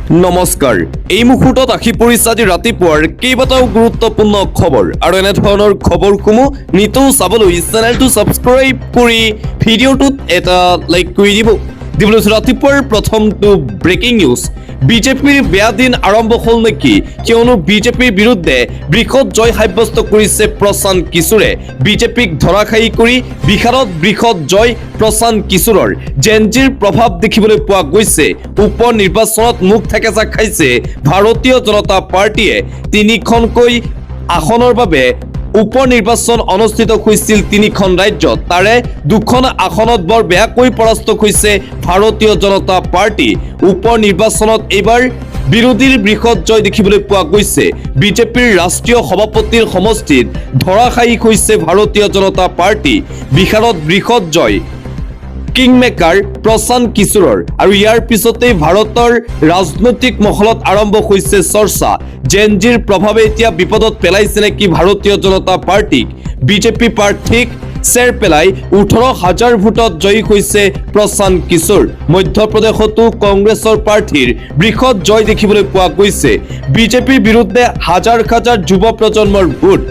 নমস্কাৰ, এই মুহূৰ্তত আহি পৰিছে আজি ৰাতিপুৱাৰ কেইবাটাও গুৰুত্বপূৰ্ণ খবৰ আৰু এনেধৰণৰ খবৰসমূহ নিতৌ চাবলৈ চেনেলটো ছাবস্ক্ৰাইব কৰি ভিডিঅ'টোত এটা লাইক কৰি দিব। দিবলৈ লৈছোঁ ৰাতিপুৱাৰ প্ৰথমটো ব্ৰেকিং নিউজ। বিজেপিৰ বেয়া দিন আৰম্ভ হ'ল নেকি? কিয়নো বিজেপিৰ বিৰুদ্ধে বৃহৎ জয় সাব্যস্ত কৰিছে প্ৰশান্ত কিশোৰে। বিজেপিক ধৰাশায়ী কৰি বিহাৰত বৃহৎ জয় প্ৰশান্ত কিশোৰৰ। জেনজিৰ প্ৰভাৱ দেখিবলৈ পোৱা গৈছে। উপ নিৰ্বাচনত মুখ থেকেচা খাইছে ভাৰতীয় জনতা পাৰ্টীয়ে। তিনিখনকৈ আসনৰ বাবে উপ নিৰ্বাচন অনুষ্ঠিত হৈছিল তিনিখন ৰাজ্যত। তাৰে দুখন আসনত বৰ বেয়াকৈ পৰাস্ত হৈছে ভাৰতীয় জনতা পাৰ্টী। উপ নিৰ্বাচনত এইবাৰ বিৰোধীৰ বৃহৎ জয় দেখিবলৈ পোৱা গৈছে। বিজেপিৰ ৰাষ্ট্ৰীয় সভাপতিৰ সমষ্টিত ধৰাশায়ী হৈছে ভাৰতীয় জনতা পাৰ্টী। বিহাৰত বৃহৎ জয় কিংমেকাৰ প্ৰশান্ত কিশোৰৰ আৰু ইয়াৰ পিছতেই ভাৰতৰ ৰাজনৈতিক মহলত আৰম্ভ হৈছে চৰ্চা। জেনজিৰ প্ৰভাৱে এতিয়া বিপদত পেলাইছে নেকি ভাৰতীয় জনতা পাৰ্টীক? বিজেপি প্ৰাৰ্থীক চেৰ পেলাই 18,000 ভোটত জয়ী হৈছে প্ৰশান্ত কিশোৰ। মধ্যপ্ৰদেশতো কংগ্ৰেছৰ প্ৰাৰ্থীৰ বৃহৎ জয় দেখিবলৈ পোৱা গৈছে। বিজেপিৰ বিৰুদ্ধে হাজাৰ হাজাৰ যুৱ প্ৰজন্মৰ ভোট।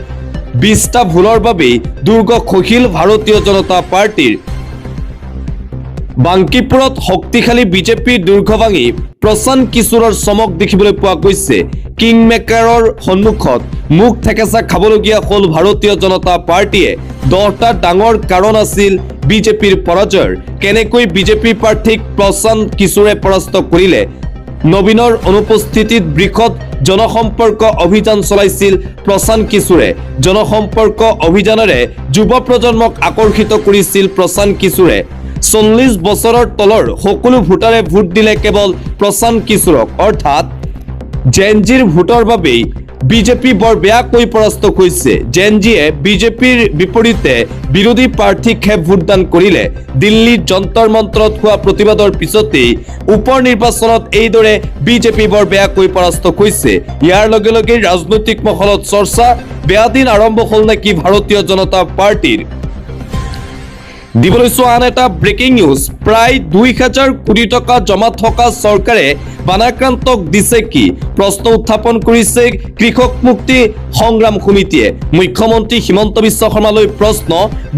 20টা ভুলৰ বাবেই দুৰ্গ খহিল ভাৰতীয় জনতা পাৰ্টীৰ। বাংকিপুৰত শক্তিশালী বিজেপিৰ দুৰ্গ ভাঙি প্ৰশান্ত কিশোৰৰ চমক দেখিবলৈ পোৱা গৈছে। কিংমেকাৰৰ সন্মুখত মুখ থেকেচা খাবলগীয়া হ'ল ভাৰতীয় জনতা পাৰ্টীয়ে। 10টা ডাঙৰ কাৰণ আছিল বিজেপিৰ পৰাজয়ৰ। কেনেকৈ বিজেপি প্ৰাৰ্থীক প্ৰশান্ত কিশোৰে পৰাস্ত কৰিলে? নবীনৰ অনুপস্থিতিত বৃহৎ জনসম্পৰ্ক অভিযান চলাইছিল প্ৰশান্ত কিশোৰে। জনসম্পৰ্ক অভিযানেৰে যুৱ প্ৰজন্মক আকৰ্ষিত কৰিছিল প্ৰশান্ত কিশোৰে। 40 বছৰৰ তলৰ সকলো ভোটাৰে ভোট দিলে কেৱল প্ৰশান্ত কিশোৰক। অৰ্থাৎ জেনজিৰ ভোটৰ বাবেই বিজেপি বৰ বেয়াকৈ পৰাস্ত হৈছে। জেনজিয়ে বিজেপিৰ বিপৰীতে বিৰোধী প্ৰাৰ্থীকহে ভোটদান কৰিলে। দিল্লীৰ যন্তৰ মন্তৰত হোৱা প্ৰতিবাদৰ পিছতেই উপ নিৰ্বাচনত এইদৰে বিজেপি বৰ বেয়াকৈ পৰাস্ত হৈছে। ইয়াৰ লগে লগে ৰাজনৈতিক মহলত চৰ্চা, বেয়া দিন আৰম্ভ হ'ল নেকি ভাৰতীয় জনতা পাৰ্টীৰ? দিব লৈছো আন এটা ব্ৰেকিং নিউজ। প্ৰায় 2 হাজাৰ কোটি টকা জমা থকা চৰকাৰে বানাক্ৰান্তক দিছে কি? প্ৰশ্ন উত্থাপন কৰিছে কৃষক মুক্তি সংগ্ৰাম সমিতিয়ে। মুখ্যমন্ত্ৰী হিমন্ত বিশ্ব শৰ্মালৈ প্ৰশ্ন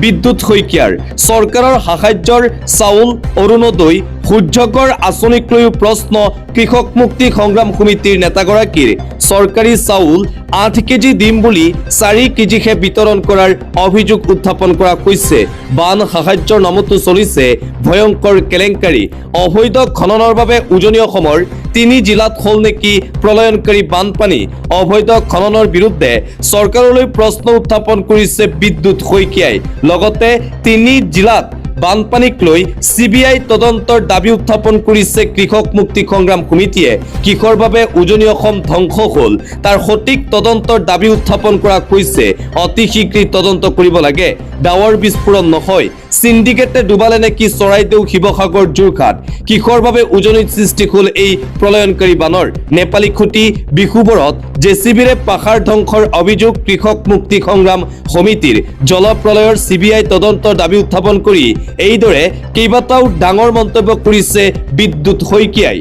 বিদ্যুৎ শইকীয়াৰ। চৰকাৰৰ সাহায্যৰ চাউল, অৰুণোদয়, সূৰ্যঘৰ আঁচনিক লৈও প্ৰশ্ন কৃষক মুক্তি সংগ্ৰাম সমিতিৰ নেতাগৰাকীৰ। চৰকাৰী চাউল 8 কেজি দিম বুলি 4 কেজিহে বিতৰণ কৰাৰ অভিযোগ উত্থাপন কৰা হৈছে। বান সাহায্যৰ নামতো চলিছে ভয়ংকৰ কেলেংকাৰী। অবৈধ খননৰ বাবে উজনি অসমৰ তিনি জিলাত হ'ল নেকি প্ৰলয়ংকাৰী বানপানী? অবৈধ খননৰ বিৰুদ্ধে চৰকাৰলৈ প্ৰশ্ন উত্থাপন কৰিছে বিদ্যুৎ শইকীয়াই। লগতে তিনি জিলাত বানপানীক লৈ চিবিআই তদন্তৰ দাবী উত্থাপন কৰিছে কৃষক মুক্তি সংগ্ৰাম সমিতিয়ে। কিহৰ বাবে উজনি অসম ধ্বংস হ'ল, তাৰ সঠিক তদন্তৰ দাবী উত্থাপন কৰা হৈছে। অতি শীঘ্ৰেই তদন্ত কৰিব লাগে। ডাৱৰ বিস্ফোৰণ নহয়, চিণ্ডিকেটে ডুবালে নেকি চৰাইদেউ, শিৱসাগৰ, যোৰহাট? কিহৰ বাবে উজনিত সৃষ্টি হ'ল এই প্ৰলয়ংকাৰী বানৰ? নেপালী খুঁটি বিহুবৰত জেচিবিৰে পাহাৰ ধ্বংসৰ অভিযোগ কৃষক মুক্তি সংগ্ৰাম সমিতিৰ। জলপ্ৰলয়ৰ চিবিআই তদন্তৰ দাবী উত্থাপন কৰি এইদৰে কেইবাটাও ডাঙৰ মন্তব্য কৰিছে বিদ্যুৎ শইকীয়াই।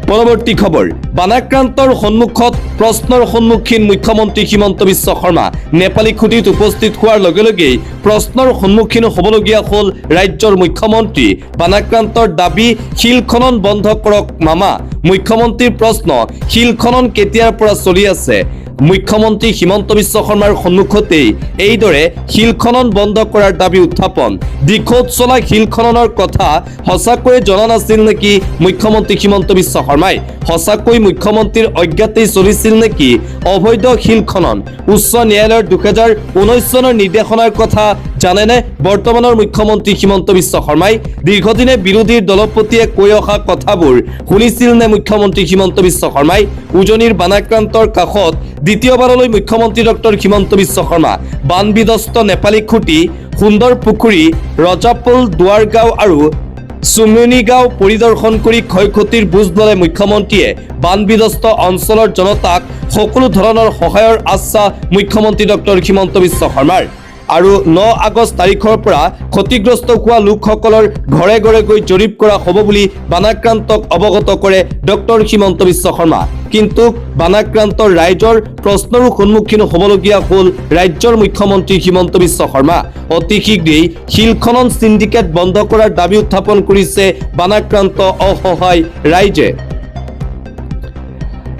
পৰৱৰ্তী খবৰ, বানাক্ৰান্তৰ সন্মুখত প্ৰশ্নৰ সন্মুখীন মুখ্যমন্ত্ৰী হিমন্ত বিশ্ব শৰ্মা। নেপালী খুঁটিত উপস্থিত হোৱাৰ লগে লগেই প্ৰশ্নৰ সন্মুখীন হ'বলগীয়া হ'ল ৰাজ্যৰ মুখ্যমন্ত্ৰী। বানাক্ৰান্তৰ দাবী, শিল খনন বন্ধ কৰক মামা। মুখ্যমন্ত্ৰীৰ প্ৰশ্ন, শিল খনন কেতিয়াৰ পৰা চলি আছে? মুখ্যমন্ত্ৰী হিমন্ত বিশ্ব শৰ্মাৰ সন্মুখতেই এইদৰে শিল খনন বন্ধ কৰাৰ দাবী উত্থাপন। দিখৌত চলা শিল খননৰ কথা সঁচাকৈয়ে জনা নাছিল নেকি মুখ্যমন্ত্ৰী হিমন্ত বিশ্ব শৰ্মাই? সঁচাকৈ মুখ্যমন্ত্ৰীৰ অজ্ঞাতেই চলিছিল নেকি অবৈধ শিল খনন? উচ্চ ন্যায়ালয়ৰ 2019 চনৰ নিৰ্দেশনাৰ কথা জানেনে বৰ্তমানৰ মুখ্যমন্ত্ৰী হিমন্ত বিশ্ব শৰ্মাই? দীৰ্ঘদিনে বিৰোধীৰ দলপতিয়ে কৈ অহা কথাবোৰ শুনিছিল নে মুখ্যমন্ত্ৰী হিমন্ত বিশ্ব শৰ্মাই? উজনিৰ বানাক্ৰান্তৰ কাষত দ্বিতীয়বাৰলৈ মুখ্যমন্ত্ৰী ডক্টৰ হিমন্ত বিশ্ব শৰ্মা। বানবিধ্বস্ত নেপালী খুঁটি, সুন্দৰ পুখুৰী, ৰজাপোল, দুৱাৰগাঁও আৰু চুমনি গাঁও পৰিদৰ্শন কৰি ক্ষয় ক্ষতিৰ বুজ ল'লে মুখ্যমন্ত্ৰীয়ে। বানবিধ্বস্ত অঞ্চলৰ জনতাক সকলো ধৰণৰ সহায়ৰ আশ্বাস মুখ্যমন্ত্ৰী ডক্টৰ হিমন্ত বিশ্ব শৰ্মাৰ। আৰু 9 আগষ্ট তাৰিখৰ পৰা ক্ষতিগ্ৰস্ত হোৱা লোকসকলৰ ঘৰে ঘৰে গৈ জৰীপ কৰা হ'ব বুলি বানাক্ৰান্তক অৱগত কৰে ডক্টৰ হিমন্ত বিশ্ব শৰ্মা। কিন্তু বানাক্ৰান্ত ৰাইজৰ প্ৰশ্নৰো সন্মুখীন হ'বলগীয়া হ'ল ৰাজ্যৰ মুখ্যমন্ত্ৰী হিমন্ত বিশ্ব শৰ্মা। অতি শীঘ্ৰেই শিল খনন চিণ্ডিকেট বন্ধ কৰাৰ দাবী উত্থাপন কৰিছে বানাক্ৰান্ত অসহায় ৰাইজে।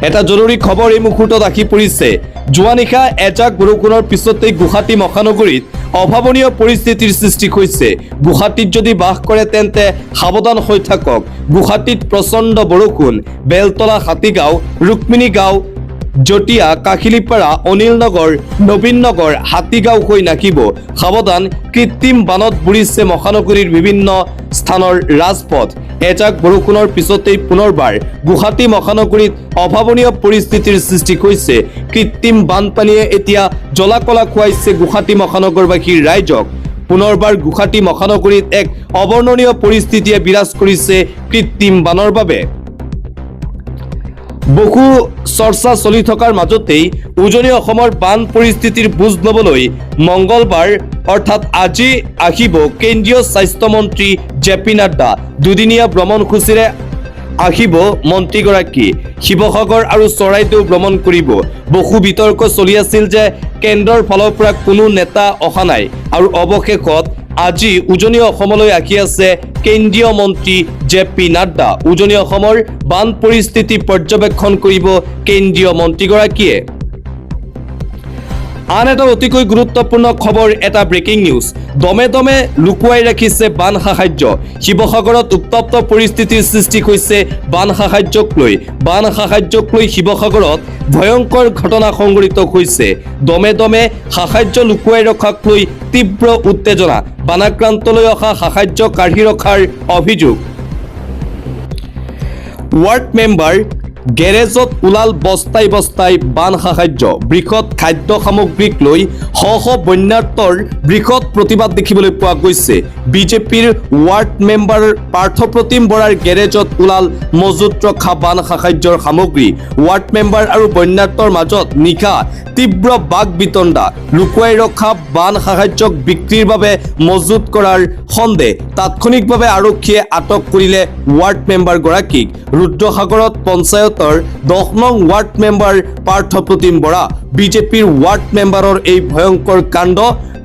এটা জৰুৰী খবৰ এই মুহূৰ্তত আহি পৰিছে। যোৱা নিশা এজাক বৰষুণৰ পিছতেই গুৱাহাটী মহানগৰীত অভাৱনীয় পৰিস্থিতিৰ সৃষ্টি হৈছে। গুৱাহাটীত যদি বাস কৰে, তেন্তে সাৱধান হৈ থাকক। গুৱাহাটীত প্ৰচণ্ড বৰষুণ। বেলতলা, হাতীগাঁও, ৰুক্মিণী গাঁও, জটিয়া, কাহিলীপাৰা, অনিল নগৰ, নবীন নগৰ, হাতীগাঁও হৈ নাহিব। সাৱধান, কৃত্ৰিম বানত বুৰিছে মহানগৰীৰ বিভিন্ন স্থানৰ ৰাজপথ। এজাক বৰষুণৰ পিছতেই পুনৰবাৰ গুৱাহাটী মহানগৰীত অভাৱনীয় পৰিস্থিতিৰ সৃষ্টি হৈছে। কৃত্ৰিম বানপানীয়ে এতিয়া জ্বলা কলা খুৱাইছে গুৱাহাটী মহানগৰবাসীৰ ৰাইজক। পুনৰবাৰ গুৱাহাটী মহানগৰীত এক অবৰ্ণনীয় পৰিস্থিতিয়ে বিৰাজ কৰিছে কৃত্ৰিম বানৰ বাবে। বহু চৰ্চা চলি থকাৰ মাজতেই উজনি অসমৰ বান পৰিস্থিতিৰ বুজ ল'বলৈ মংগলবাৰ, অৰ্থাৎ আজি আহিব কেন্দ্ৰীয় স্বাস্থ্যমন্ত্ৰী জে পি নাড্ডা। দুদিনীয়া ভ্ৰমণসূচীৰে আহিব মন্ত্ৰীগৰাকী। শিৱসাগৰ আৰু চৰাইদেউ ভ্ৰমণ কৰিব। বহু বিতৰ্ক চলি আছিল যে কেন্দ্ৰৰ ফালৰ পৰা কোনো নেতা অহা নাই আৰু অৱশেষত আজি উজনি অসমলৈ আহি আছে কেন্দ্ৰীয় মন্ত্ৰী জে পি নাড্ডা। উজনি অসমৰ বান পৰিস্থিতি পৰ্যবেক্ষণ কৰিব কেন্দ্ৰীয় মন্ত্ৰীগৰাকীয়ে। আন এটা অতিকৈ গুৰুত্বপূৰ্ণ খবৰ, এটা ব্ৰেকিং নিউজ। দমে দমে লুকুৱাই ৰাখিছে বান সাহায্য। শিৱসাগৰত উত্তপ্ত পৰিস্থিতিৰ সৃষ্টি হৈছে বান সাহায্যক লৈ। বান সাহায্যক লৈ শিৱসাগৰত ভয়ংকৰ ঘটনা সংঘটিত হৈছে। দমে দমে সাহায্য লুকুৱাই ৰখাক লৈ তীব্ৰ উত্তেজনা। বানাক্ৰান্তলৈ অহা সাহায্য কাঢ়ি ৰখাৰ অভিযোগ। ৱাৰ্ড মেম্বাৰ গেৰেজত ওলাল বস্তাই বস্তাই বান সাহায্য। বৃহৎ খাদ্য সামগ্ৰীক লৈ শ শ বন্যাৰ্তৰ বৃহৎ প্ৰতিবাদ দেখিবলৈ পোৱা গৈছে। বিজেপিৰ ৱাৰ্ড মেম্বাৰ পাৰ্থপ্ৰতিম বৰাৰ গেৰেজত ওলাল মজুত ৰখা বান সাহায্যৰ সামগ্ৰী। ৱাৰ্ড মেম্বাৰ আৰু বন্যাৰ্তৰ মাজত নিশা তীব্ৰ বাক বিতণ্ডা। লুকুৱাই ৰখা বান সাহায্যক বিক্ৰীৰ বাবে মজুত কৰাৰ সন্দেহ। তাৎক্ষণিকভাৱে আৰক্ষীয়ে আটক কৰিলে ৱাৰ্ড মেম্বাৰগৰাকীক। ৰুদ্ৰসাগৰত পঞ্চায়তৰ 10 নং ৱাৰ্ড মেম্বাৰ পাৰ্থপ্ৰতিম বৰা। বিজেপিৰ ৱাৰ্ড মেম্বাৰৰ এই ভয়ংকৰ কাণ্ড।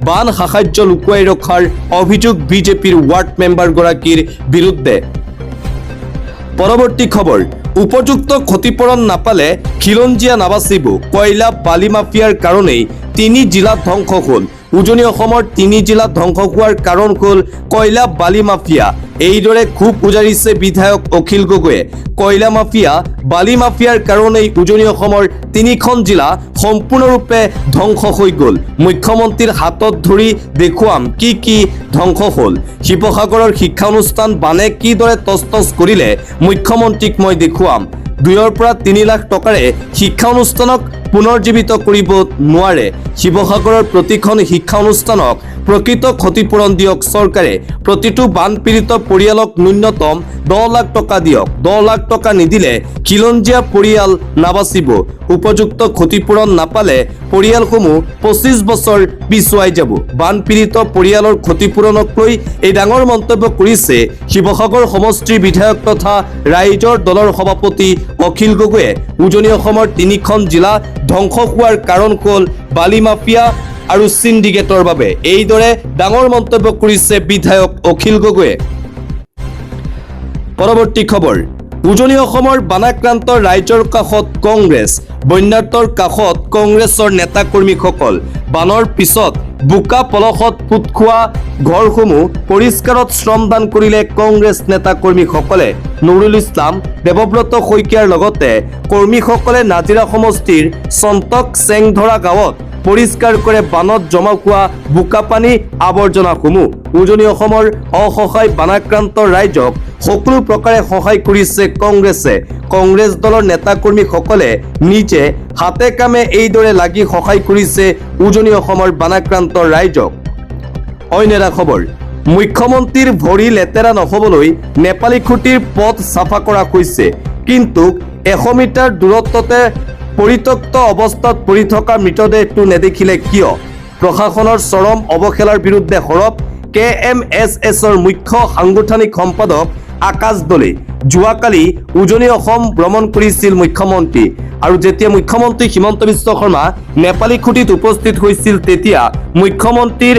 বান সাহায্য লুকুৱাই ৰখাৰ অভিযোগ বিজেপিৰ ৱাৰ্ড মেম্বাৰগৰাকীৰ বিৰুদ্ধে। পৰৱৰ্তী খবৰ। উপযুক্ত ক্ষতিপূৰণ নাপালে খিলঞ্জীয়া নাবাচিব। কয়লা বালি মাফিয়াৰ কাৰণেই তিনি জিলাত ধ্বংস হ'ল। উজনি অসমৰ তিনি জিলাত ধ্বংস হোৱাৰ কাৰণ হ'ল কয়লা বালি মাফিয়া। এইদৰে ক্ষোভ উজাৰিছে বিধায়ক অখিল গগৈয়ে। কয়লা মাফিয়া, বালি মাফিয়াৰ কাৰণেই উজনি অসমৰ তিনিখন জিলা সম্পূৰ্ণৰূপে ধ্বংস হৈ গ'ল। মুখ্যমন্ত্ৰীৰ হাতত ধৰি দেখুৱাম কি কি ধ্বংস হ'ল। শিৱসাগৰৰ শিক্ষানুষ্ঠান বানে কিদৰে তচনচ কৰিলে, মুখ্যমন্ত্ৰীক মই দেখুৱাম। 2ৰ পৰা 3 লাখ টকাৰে শিক্ষানুষ্ঠানক পুনৰ্জীৱিত কৰিব নোৱাৰে। শিৱসাগৰৰ প্ৰতিখন শিক্ষানুষ্ঠানক প্ৰকৃত ক্ষতিপূৰণ দিয়ক চৰকাৰে। প্ৰতিটো বানপীড়িত পৰিয়ালক ন্যূনতম 10 লাখ টকা দিয়ক। 10 লাখ টকা নিদিলে খিলঞ্জীয়া পৰিয়াল নাবাচিব। উপযুক্ত ক্ষতিপূৰণ নাপালে পৰিয়ালসমূহ 25 বছৰ পিছুৱাই যাব। বানপীড়িত পৰিয়ালৰ ক্ষতিপূৰণক লৈ এই ডাঙৰ মন্তব্য কৰিছে শিৱসাগৰ সমষ্টিৰ বিধায়ক তথা ৰাইজৰ দলৰ সভাপতি অখিল গগৈয়ে। উজনি অসমৰ তিনিখন জিলা ধ্বংস হোৱাৰ কাৰণ হ'ল বালি মাফিয়া আৰু চিণ্ডিকেটৰ বাবে। এইদৰে ডাঙৰ মন্তব্য কৰিছে বিধায়ক অখিল গগৈয়ে। পৰৱৰ্তী খবৰ। উজনি অসমৰ বানাক্ৰান্ত ৰাইজৰ কাষত কংগ্ৰেছ। বন্যাৰ্তৰ কাষত কংগ্ৰেছৰ নেতাকৰ্মীসকল। বানৰ পিছত বোকা পলসত পোত খোৱা ঘৰসমূহ পৰিষ্কাৰত শ্ৰমদান কৰিলে কংগ্ৰেছ নেতাকৰ্মীসকলে। নুৰুল ইছলাম, দেৱব্ৰত শইকীয়াৰ লগতে কৰ্মীসকলে নাজিৰা সমষ্টিৰ চন্তক চেংধৰা গাঁৱত পৰিষ্কাৰ কৰে বানত জমা হোৱা বোকা পানী, আৱৰ্জনাসমূহ। উজনি অসমৰ অসহায় বানাক্ৰান্ত ৰাইজক সকলো প্ৰকাৰে সহায় কৰিছে কংগ্ৰেছে। কংগ্ৰেছ দলৰ নেতাকৰ্মীসকলে নিজে হাতে কামে এইদৰে লাগি সহায় কৰিছে উজনি অসমৰ বানাক্ৰান্ত ৰাইজক। অইন এটা খবৰ। মুখ্যমন্ত্ৰীৰ ভৰি লেতেৰা নহ'বলৈ নেপালী খুঁটিৰ পথ চাফা কৰা হৈছে, কিন্তু 100 মিটাৰ দূৰত্বতে পৰিত্যক্ত অৱস্থাত পৰি থকা মৃতদেহটো নেদেখিলে কিয়? প্ৰশাসনৰ চৰম অৱহেলাৰ বিৰুদ্ধে সৰব কে এম এছ এছৰ মুখ্য সাংগঠনিক সম্পাদক আকাশ দলে। যোৱাকালি উজনি অসম ভ্ৰমণ কৰিছিল মুখ্যমন্ত্ৰী আৰু যেতিয়া মুখ্যমন্ত্ৰী হিমন্ত বিশ্ব শৰ্মা নেপালী খুঁটিত উপস্থিত হৈছিল, তেতিয়া মুখ্যমন্ত্ৰীৰ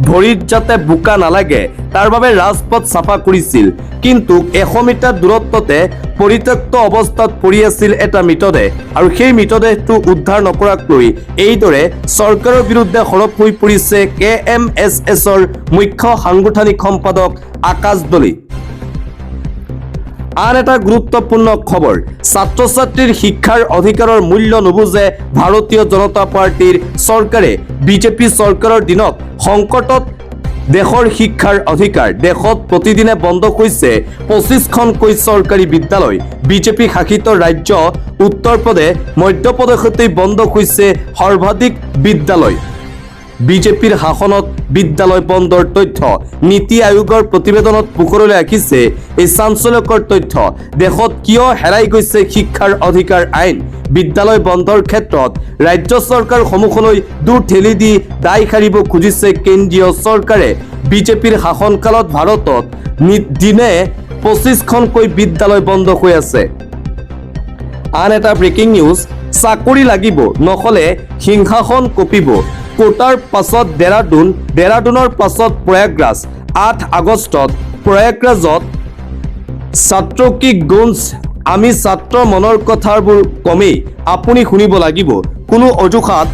ভৰিত যাতে বোকা নালাগে তাৰ বাবে ৰাজপথ চাফা কৰিছিল। কিন্তু 100 মিটাৰ দূৰত্বতে পৰিত্যক্ত অৱস্থাত পৰি আছিল এটা মৃতদেহ আৰু সেই মৃতদেহটো উদ্ধাৰ নকৰাক লৈ এইদৰে চৰকাৰৰ বিৰুদ্ধে সৰব হৈ পৰিছে কে এম এছ এছৰ মুখ্য সাংগঠনিক সম্পাদক আকাশ দলে। আন এটা গুৰুত্বপূৰ্ণ খবৰ, ছাত্ৰ ছাত্ৰীৰ শিক্ষাৰ অধিকাৰৰ মূল্য নুবুজে ভাৰতীয় জনতা পাৰ্টীৰ চৰকাৰে। বিজেপি চৰকাৰৰ দিনত সংকটত দেশৰ শিক্ষাৰ অধিকাৰ। দেশত প্ৰতিদিনে বন্ধ হৈছে 25খনকৈ চৰকাৰী বিদ্যালয়। বিজেপি শাসিত ৰাজ্য উত্তৰ প্ৰদেশ, মধ্যপ্ৰদেশতেই বন্ধ হৈছে সৰ্বাধিক বিদ্যালয়। বিজেপিৰ শাসনত বিদ্যালয় বন্ধৰ তথ্য নীতি আয়োগৰ প্ৰতিবেদনত পোহৰলৈ আহিছে এই চাঞ্চল্যকৰ তথ্য। দেশত কিয় হেৰাই গৈছে শিক্ষাৰ অধিকাৰ আইন? বিদ্যালয় বন্ধৰ ক্ষেত্ৰত ৰাজ্য চৰকাৰ সমূহলৈ দোষ ঠেলি দি দায় সাৰিব খুজিছে কেন্দ্ৰীয় চৰকাৰে। বিজেপিৰ শাসনকালত ভাৰতত দিনে 25খনকৈ বিদ্যালয় বন্ধ হৈ আছে। আন এটা ব্ৰেকিং নিউজ, চাকৰি লাগিব, নহ'লে সিংহাসন কঁপিব। কোটাৰ পাছত ডেৰাডুন, ডেৰাডুনৰ পাছত প্ৰয়াগৰাজ। 8 আগষ্টত প্ৰয়াগৰাজত ছাত্ৰ কি গুঞ্জ। আমি ছাত্ৰ মনৰ কথাবোৰ কমেই আপুনি শুনিব লাগিব। কোনো অজুহাত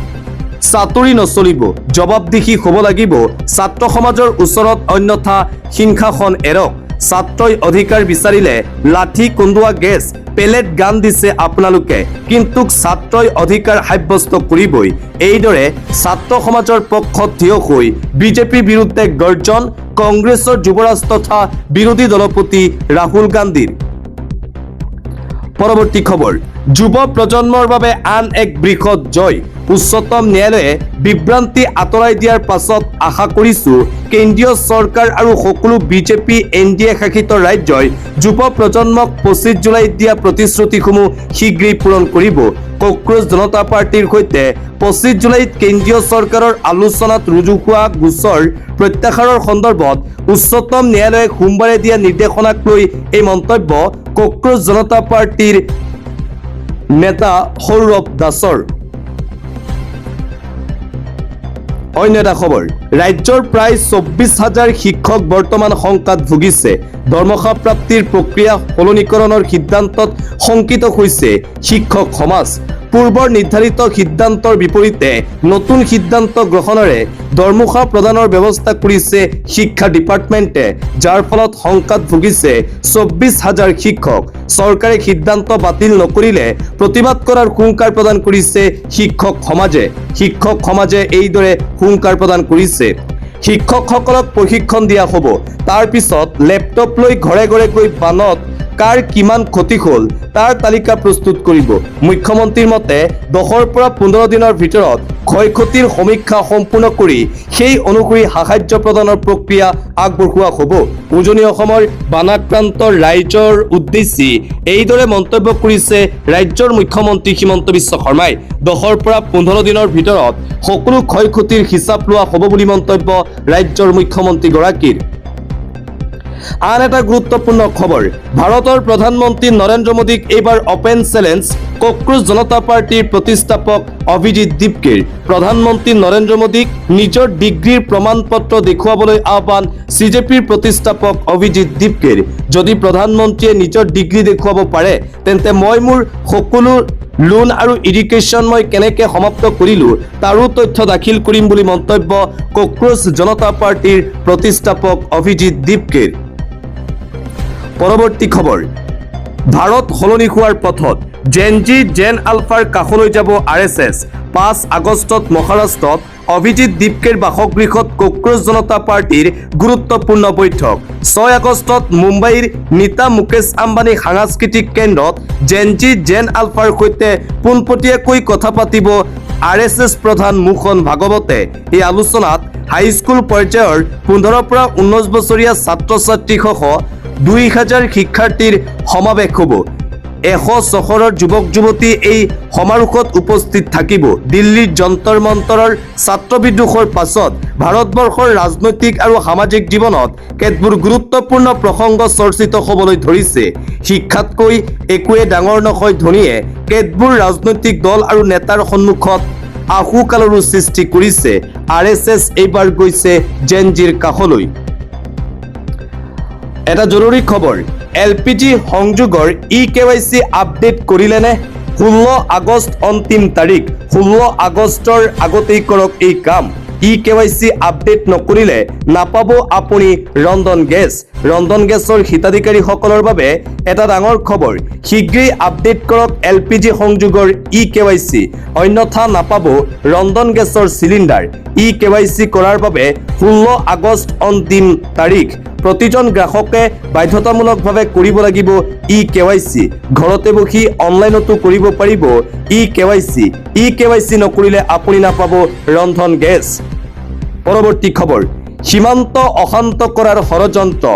চাতুৰি নচলিব। জবাবদিহি হ'ব লাগিব ছাত্ৰ সমাজৰ ওচৰত, অন্যথা সিংহাসন এৰক। ছাত্ৰই অধিকাৰ বিচাৰিলে লাঠি, কন্দুৱা গেছ, পেলেট গান দিছে আপোনালোকে, কিন্তু ছাত্ৰই অধিকাৰ সাব্যস্ত কৰিবই। এইদৰে ছাত্ৰ সমাজৰ পক্ষত থিয় হৈ বিজেপিৰ বিৰুদ্ধে গৰ্জন কংগ্ৰেছৰ যুৱৰাজ তথা বিৰোধী দলপতি ৰাহুল গান্ধীৰ। পৰৱৰ্তী খবৰ, যুৱ প্ৰজন্মৰ বাবে আন এক বৃহৎ জয়। উচ্চতম ন্যায়ালয়ে বিভ্ৰান্তি আঁতৰাই দিয়াৰ পাছত আশা কৰিছো কেন্দ্ৰীয় চৰকাৰ আৰু সকলো বিজেপি এন ডি এ শাসিত ৰাজ্যই যুৱ প্ৰজন্মক 25 জুলাইত দিয়া প্ৰতিশ্ৰুতিসমূহ শীঘ্ৰেই পূৰণ কৰিব। কক্ৰোচ জনতা পাৰ্টীৰ সৈতে 25 জুলাইত কেন্দ্ৰীয় চৰকাৰৰ আলোচনাত ৰুজু হোৱা গোচৰ প্ৰত্যাহাৰৰ সন্দৰ্ভত উচ্চতম ন্যায়ালয়ে সোমবাৰে দিয়া নিৰ্দেশনাক লৈ এই মন্তব্য কক্ৰোচ জনতা পাৰ্টীৰ নেতা সৌৰভ দাসৰ। অন্য এটা খবৰ, ৰাজ্যৰ প্ৰায় 24 হাজাৰ শিক্ষক বৰ্তমান শংকাত ভুগিছে। দৰমহা প্ৰাপ্তিৰ প্ৰক্ৰিয়া সলনিকৰণৰ সিদ্ধান্তত শংকিত হৈছে শিক্ষক সমাজ। পূৰ্বৰ নিৰ্ধাৰিত সিদ্ধান্তৰ বিপৰীতে নতুন সিদ্ধান্ত গ্ৰহণেৰে দৰমহা প্ৰদানৰ ব্যৱস্থা কৰিছে শিক্ষা ডিপাৰ্টমেণ্টে, যাৰ ফলত শংকাত ভুগিছে 24 হাজাৰ শিক্ষক। চৰকাৰে সিদ্ধান্ত বাতিল নকৰিলে প্ৰতিবাদ কৰাৰ হুংকাৰ প্ৰদান কৰিছে শিক্ষক সমাজে। শিক্ষক সমাজে এইদৰে হুংকাৰ প্ৰদান কৰিছে। শিক্ষকসকলক প্ৰশিক্ষণ দিয়া হ'ব, তাৰ পিছত লেপটপ লৈ ঘৰে ঘৰে গৈ বানত কাৰ কিমান ক্ষতি হ'ল তাৰ তালিকা প্ৰস্তুত কৰিব। মুখ্যমন্ত্ৰীৰ মতে 10ৰ পৰা 15 দিনৰ ভিতৰত ক্ষয় ক্ষতিৰ সমীক্ষা সম্পূৰ্ণ কৰি সেই অনুসৰি সাহায্য প্ৰদানৰ প্ৰক্ৰিয়া আগবঢ়োৱা হ'ব। উজনি অসমৰ বানাক্ৰান্ত ৰাইজৰ উদ্দেশ্যি এইদৰে মন্তব্য কৰিছে ৰাজ্যৰ মুখ্যমন্ত্ৰী হিমন্ত বিশ্ব শৰ্মাই। 10ৰ পৰা 15 দিনৰ ভিতৰত সকলো ক্ষয় ক্ষতিৰ হিচাপ লোৱা হ'ব বুলি মন্তব্য ৰাজ্যৰ মুখ্যমন্ত্ৰীগৰাকীৰ। আন এটা গুৰুত্বপূৰ্ণ খবৰ, ভাৰতৰ প্ৰধানমন্ত্ৰী নৰেন্দ্ৰ মোদীক এইবাৰ অপেন চেলেঞ্জ কক্ৰোচ জনতা পাৰ্টীৰ প্ৰতিষ্ঠাপক অভিজিত দীপকেৰ। প্ৰধানমন্ত্ৰী নৰেন্দ্ৰ মোদীক নিজৰ ডিগ্ৰীৰ প্ৰমাণ পত্ৰ দেখুৱাবলৈ আহ্বান চিজেপিৰ প্ৰতিষ্ঠাপক অভিজিত দীপকেৰ। যদি প্ৰধানমন্ত্ৰীয়ে নিজৰ ডিগ্ৰী দেখুৱাব পাৰে, তেন্তে মই মোৰ সকলো লোন আৰু এডুকেশ্যন মই কেনেকৈ সমাপ্ত কৰিলো তাৰো তথ্য দাখিল কৰিম বুলি মন্তব্য কক্ৰোচ জনতা পাৰ্টীৰ প্ৰতিষ্ঠাপক অভিজিত দীপকেৰ। পৰৱৰ্তী খবৰ, ভাৰত সলনি হোৱাৰ পথত, জেন জি, জেন আলফাৰ কাষলৈ যাব আৰএছএছ। 5 আগষ্টত মহাৰাষ্ট্ৰত অভিজিত দীপকেৰ বাসগৃহত কক্ৰোচ জনতা পাৰ্টীৰ গুৰুত্বপূৰ্ণ বৈঠক। 6 আগষ্টত মুম্বাইৰ নীতা মুকেশ আম্বানী সাংস্কৃতিক কেন্দ্ৰত জেন জি, জেন আলফাৰ সৈতে পোনপটীয়াকৈ কথা পাতিব আৰএছএছ প্ৰধান মোহন ভাগৱতে। এই আলোচনাত হাইস্কুল পৰ্যায়ৰ 15ৰ পৰা 19 বছৰীয়া ছাত্ৰ ছাত্ৰীসহ 2000 শিক্ষাৰ্থীৰ সমাৱেশ হ'ব। 100 চহৰৰ যুৱক যুৱতী এই সমাৰোহত উপস্থিত থাকিব। দিল্লীৰ যন্তৰ মন্তৰৰ ছাত্ৰ বিদ্ৰোহৰ পাছত ভাৰতবৰ্ষৰ ৰাজনৈতিক আৰু সামাজিক জীৱনত কেতবোৰ গুৰুত্বপূৰ্ণ প্ৰসংগ চৰ্চিত হ'বলৈ ধৰিছে। শিক্ষাতকৈ একোৱে ডাঙৰ নহয় ধ্বনিয়ে কেতবোৰ ৰাজনৈতিক দল আৰু নেতাৰ সন্মুখত আহুকালৰো সৃষ্টি কৰিছে। আৰএছএছ এইবাৰ গৈছে জেনজিৰ কাষলৈ। এটা জৰুৰী খবৰ। এলপিজি সংযোগৰ ই কেৱাইচি আপডেট কৰিলেনে? 16 আগষ্ট অন্তিম তাৰিখ। 16 আগষ্টৰ আগতেই কৰক এই কাম। ই কেৱাইচি আপডেট নকৰিলে নাপাব আপুনি ৰন্ধন গেছ। ৰন্ধন গেছৰ হিতাধিকাৰীসকলৰ বাবে এটা ডাঙৰ খবৰ। শীঘ্ৰেই আপডেট কৰক এলপিজি সংযোগৰ ই কেৱাইচি, অন্যথা নাপাব ৰন্ধন গেছৰ চিলিণ্ডাৰ। ই কেৱাইচি কৰাৰ বাবে 16 আগষ্ট অন্তিম তাৰিখ। প্ৰতিজন গ্ৰাহকে বাধ্যতামূলকভাৱে কৰিব লাগিব ই কেৱাইচি। ঘৰতে বহি অনলাইনতো কৰিব পাৰিব ই কেৱাইচি। ই কেৱাইচি নকৰিলে আপুনি নাপাব ৰন্ধন গেছ। পৰৱৰ্তী খবৰ। সীমান্ত অশান্ত কৰাৰ ষড়যন্ত্ৰ।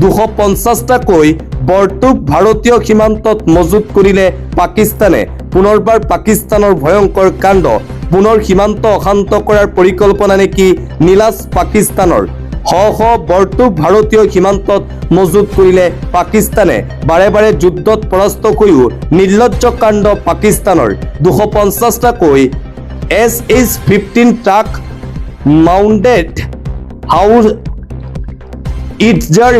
250টাকৈ বৰটোপ ভাৰতীয় সীমান্তত মজুত কৰিলে পাকিস্তানে। পুনৰবাৰ পাকিস্তানৰ ভয়ংকৰ কাণ্ড। পুনৰ সীমান্ত অশান্ত কৰাৰ পৰিকল্পনা নেকি নিলাজ পাকিস্তানৰ? শ শ বৰটোপ ভাৰতীয় সীমান্তত মজুত কৰিলে পাকিস্তানে। বাৰে বাৰে যুদ্ধত পৰাস্ত হৈও নিৰ্লজ্জ কাণ্ড পাকিস্তানৰ। 250টাকৈ SH 15 truck mounted howitzer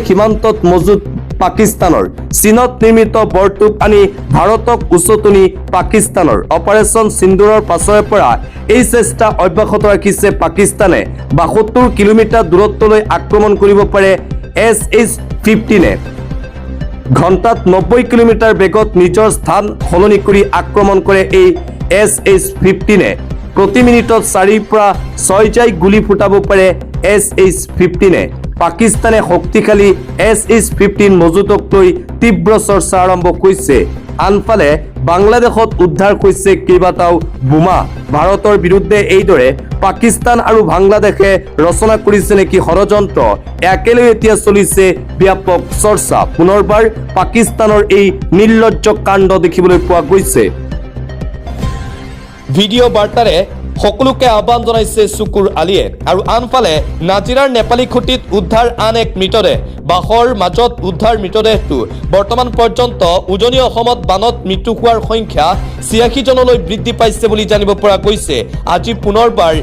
সীমান্তত মজুত পাকিস্তানৰ। চীনত নিৰ্মিত বৰটোপ আনি ভাৰতক উচতনি পাকিস্তানৰ। অপাৰেশ্যন সিন্দুৰৰ পাছৰে পৰা এই চেষ্টা অব্যাহত ৰাখিছে পাকিস্তানে। 72 কিলোমিটাৰ দূৰত্বলৈ আক্ৰমণ কৰিব পাৰে এছএইচ 15-এ। ঘণ্টাত 90 কিলোমিটাৰ বেগত নিজৰ স্থান সলনি কৰি আক্ৰমণ কৰে এই এছএইচ 15-এ। প্ৰতি মিনিটত 4ৰ পৰা 6 জাই গুলী ফুটাব পাৰে এছএইচ 15-এ। পাকিস্তানে শক্তিশালী এছএইচ 15 মজুতক লৈ তীব্ৰ চৰ্চা আৰম্ভ হৈছে। আনফালে বাংলাদেশত উদ্ধাৰ হৈছে কেইবাটাও বোমা। ভাৰতৰ বিৰুদ্ধে এইদৰে পাকিস্তান আৰু বাংলাদেশে ৰচনা কৰিছে নেকি ষড়যন্ত্ৰ, ইয়াকে লৈ এতিয়া চলিছে ব্যাপক চৰ্চা। পুনৰবাৰ পাকিস্তানৰ এই নিৰ্লজ্জ কাণ্ড দেখিবলৈ পোৱা গৈছে। ভিডিঅ' বাৰ্তাৰে সকলোকে আহ্বান জনাইছে চুকুৰ আলীয়ে। আৰু আনফালে নাজিৰাৰ নেপালী খুঁটিত উদ্ধাৰ আন এক মৃতদেহ। বাঁহৰ মাজত উদ্ধাৰ মৃতদেহটো। বৰ্তমান পৰ্যন্ত উজনি অসমত বানত মৃত্যু হোৱাৰ সংখ্যা 86 জনলৈ বৃদ্ধি পাইছে বুলি জানিব পৰা গৈছে। আজি পুনৰবাৰ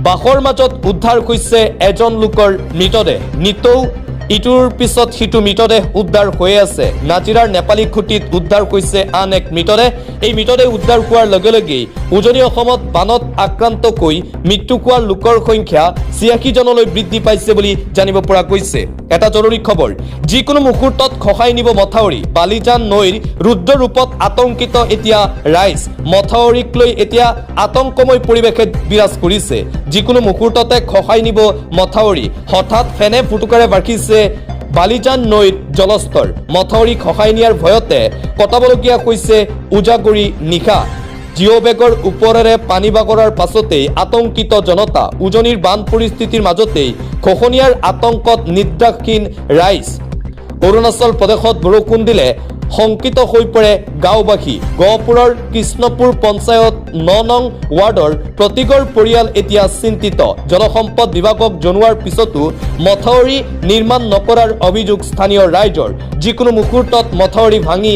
বাঁহৰ মাজত উদ্ধাৰ হৈছে এজন লোকৰ মৃতদেহ। নিতৌ ইটোৰ পিছত সিটো মৃতদেহ উদ্ধাৰ হৈ আছে। নাজিৰাৰ নেপালী খুঁটিত উদ্ধাৰ হৈছে আন এক মৃতদেহ। এই মৃতদেহ উদ্ধাৰ হোৱাৰ লগে লগেই উজনি অসমত বানত আক্ৰান্ত হৈ মৃত্যু হোৱাৰ লোকৰ সংখ্যা 86 জনলৈ বৃদ্ধি পাইছে বুলি জানিব পৰা গৈছে। এটা জৰুৰী খবৰ। যিকোনো মুহূৰ্তত খহাই নিব মথাউৰি। বালিজান নৈৰ ৰুদ্ৰ ৰূপত আতংকিত এতিয়া ৰাইজ। মথাউৰিক লৈ এতিয়া আতংকময় পৰিৱেশে বিৰাজ কৰিছে। যিকোনো মুহূৰ্ততে খহাই নিব মথাউৰি। হঠাৎ ফেনে ফুটুকাৰে বাঢ়িছে বালিজান নৈৰ জলস্তৰ। মথাউৰি খহাই নিয়াৰ ভয়তে কটাবলগীয়া হৈছে উজাগৰী নিশা। জিঅ' বেগৰ ওপৰেৰে পানী বাগৰাৰ পাছতেই আতংকিত জনতা। উজনিৰ বান পৰিস্থিতিৰ মাজতেই খহনীয়াৰ আতংকত নিদ্ৰাহীন ৰাইজ। অৰুণাচল প্ৰদেশত বৰষুণ দিলে শংকিত হৈ পৰে গাঁওবাসী। গহপুৰৰ কৃষ্ণপুৰ পঞ্চায়ত 9 নং ৱাৰ্ডৰ প্ৰতিঘৰ পৰিয়াল এতিয়া চিন্তিত। জলসম্পদ বিভাগক জনোৱাৰ পিছতো মথাউৰি নিৰ্মাণ নকৰাৰ অভিযোগ স্থানীয় ৰাইজৰ। যিকোনো মুহূৰ্তত মথাউৰি ভাঙি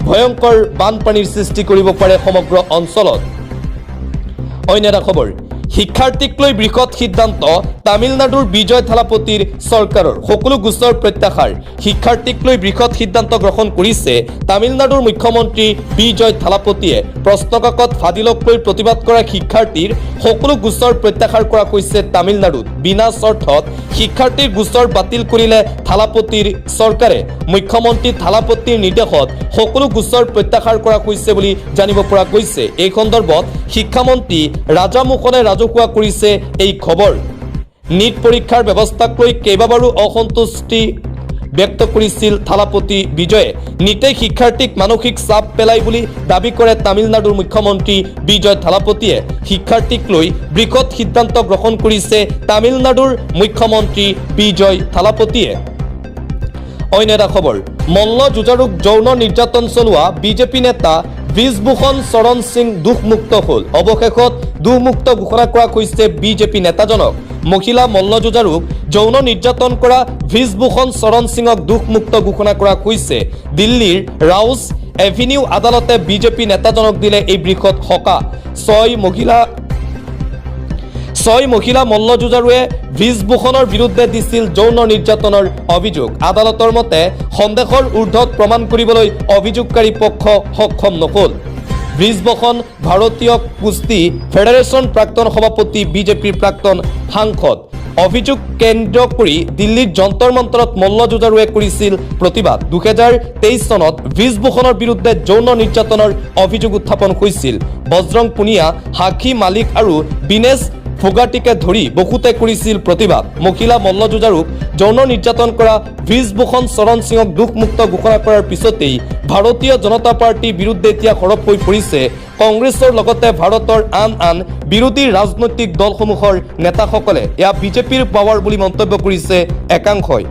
ভয়ংকৰ বানপানীৰ সৃষ্টি কৰিব পাৰে সমগ্ৰ অঞ্চলত। অন্য এটা খবৰ। শিক্ষাৰ্থীক লৈ বৃহৎ সিদ্ধান্ত তামিলনাডুৰ বিজয় থালাপতিৰ চৰকাৰৰ। সকলো গোচৰ প্ৰত্যাহাৰ। শিক্ষাৰ্থীক লৈ বৃহৎ সিদ্ধান্ত গ্ৰহণ কৰিছে তামিলনাডুৰ মুখ্যমন্ত্ৰী বিজয় থালাপতিয়ে। প্ৰশ্নকাকত ফাদিলক লৈ প্ৰতিবাদ কৰা শিক্ষাৰ্থীৰ সকলো গোচৰ প্ৰত্যাহাৰ কৰা হৈছে তামিলনাডুত। বিনা চৰ্তত শিক্ষাৰ্থীৰ গোচৰ বাতিল কৰিলে থালাপতিৰ চৰকাৰে। মুখ্যমন্ত্ৰী থালাপতিৰ নিৰ্দেশত সকলো গোচৰ প্ৰত্যাহাৰ কৰা হৈছে বুলি জানিব পৰা গৈছে। এই সন্দৰ্ভত শিক্ষামন্ত্ৰী ৰাজামোহনে ৰাজহুৱা কৰিছে এই খবৰ। নীট পৰীক্ষাৰ ব্যৱস্থাক লৈ কেইবাবাৰো অসন্তুষ্টি ব্যক্ত কৰিছিল থালাপতি বিজয়ে। নীটে শিক্ষাৰ্থীক মানসিক চাপ পেলাই বুলি দাবী কৰে তামিলনাডুৰ মুখ্যমন্ত্ৰী বিজয় থালাপতিয়ে। শিক্ষাৰ্থীক লৈ বৃহৎ সিদ্ধান্ত গ্ৰহণ কৰিছে তামিলনাডুৰ মুখ্যমন্ত্ৰী বিজয় থালাপতিয়ে। অন্য এটা খবৰ। মল্ল যুঁজাৰুক যৌন নিৰ্যাতন চলোৱা বিজেপি নেতা ব্ৰিজভূষণ শৰণ সিং দোষমুক্ত হ'ল। অৱশেষত দোষমুক্ত ঘোষণা কৰা হৈছে বিজেপি নেতাজনক। মহিলা মল্লযুঁজাৰুক যৌন নিৰ্যাতন কৰা ব্ৰিজভূষণ শৰণ সিঙক দোষমুক্ত ঘোষণা কৰা হৈছে। দিল্লীৰ ৰাউজ এভিনিউ আদালতে বিজেপি নেতাজনক দিলে এই বৃহৎ সকাহ। ছয় মহিলা মল্লযুঁজাৰুৱে ব্ৰিজভূষণৰ বিৰুদ্ধে দিছিল যৌন নিৰ্যাতনৰ অভিযোগ। আদালতৰ মতে সন্দেহৰ ঊৰ্ধত প্ৰমাণ কৰিবলৈ অভিযোগকাৰী পক্ষ সক্ষম নহ'ল। ব্ৰিজভূষণ ভাৰতীয় কুস্তি ফেডাৰেশ্যন প্ৰাক্তন সভাপতি, বিজেপিৰ প্ৰাক্তন সাংসদ। অভিযোগ কেন্দ্ৰ কৰি দিল্লীৰ যন্তৰ মন্তৰত মল্লযুঁজাৰুৱে কৰিছিল প্ৰতিবাদ। 2023 চনত ব্ৰিজভূষণৰ বিৰুদ্ধে যৌন নিৰ্যাতনৰ অভিযোগ উত্থাপন হৈছিল। বজৰং পুনিয়া, সাক্ষী মালিক আৰু বিনেশ ফোগাটিকে ধৰি বহুতে কৰিছিল প্ৰতিবাদ। মহিলা মল্লযুঁজাৰুক যৌন নিৰ্যাতন কৰা ব্ৰিজভূষণ শৰণ সিঙক দোষমুক্ত ঘোষণা কৰাৰ পিছতেই ভাৰতীয় জনতা পাৰ্টীৰ বিৰুদ্ধে এতিয়া সৰব হৈ পৰিছে কংগ্ৰেছৰ লগতে ভাৰতৰ আন আন বিৰোধী ৰাজনৈতিক দলসমূহৰ নেতাসকলে। এয়া বিজেপিৰ পাৱাৰ বুলি মন্তব্য কৰিছে একাংশই।